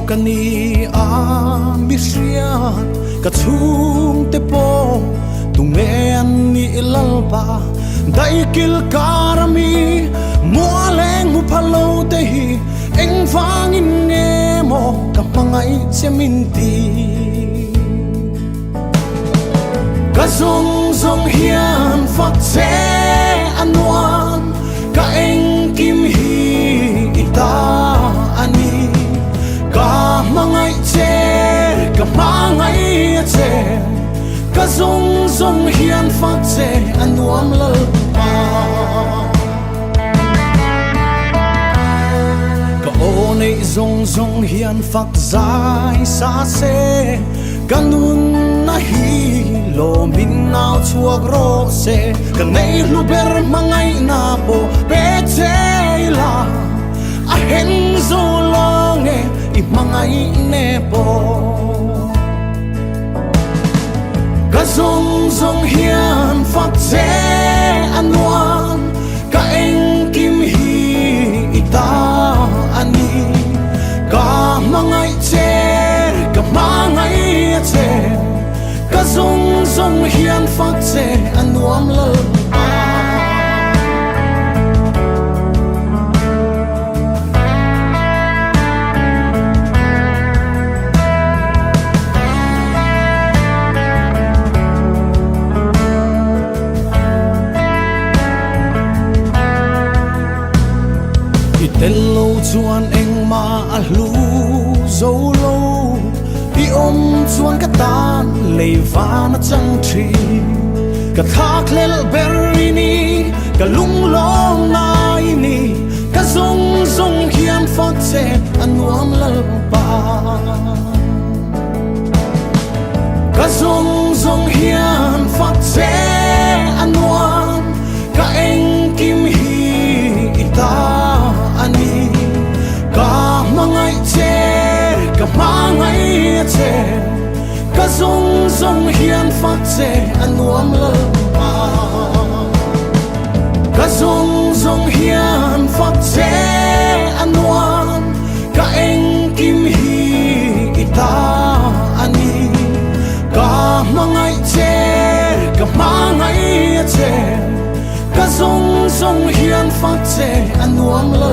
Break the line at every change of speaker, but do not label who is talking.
ka ni a mi hriat ka chhungte pawh tunge an nih Lalpa daikil kar ami mualeng hmu pha lo te hi engvangin nge maw ka hmangaih che min ti. Ka zawng zawng hian fak che a nuam, ka engkim hi i ta a ni. Ka hmangaih che, ka hmangaih a che, ka zawng zawng hian fak che a nuam Lalpa. Ka aw neih zawng zawng hian fak zai sa se, ka nunna hi lawmin nau chhuak rawh se. Ka nei hlu ber hmangaihna pawh pe che ila, a hen zo lawng e i hmangaih ne pawh. Ka zawng zawng hian fak che a nuam, ka engkim hi i ta a ni. Ka hmangaih che, ka hmangaih a che, ka zawng zawng hian fak che a nuam Lalpa. I tel lo chuan engmah a hlu zo lo, i awm chuan ka tan lei van a chang thin. Ka thlakhlelh ber i ni, ka lunglawm ngai i ni, ka zawng zawng hian fak che a nuam Lalpa. Ka zawng zawng hian fak che a nuam, ka engkim hi i ta a ni. Ka hmangaih che, ka hmangaih a che, ka zawng zawng hian fak che a nuam Lalpa. Ka zawng zawng hian fak che a nuam, ka engkim hi i ta a ni. Ka hmangaih che, ka hmangaih a che, ka zawng zawng hian fak che a nuam Lalpa.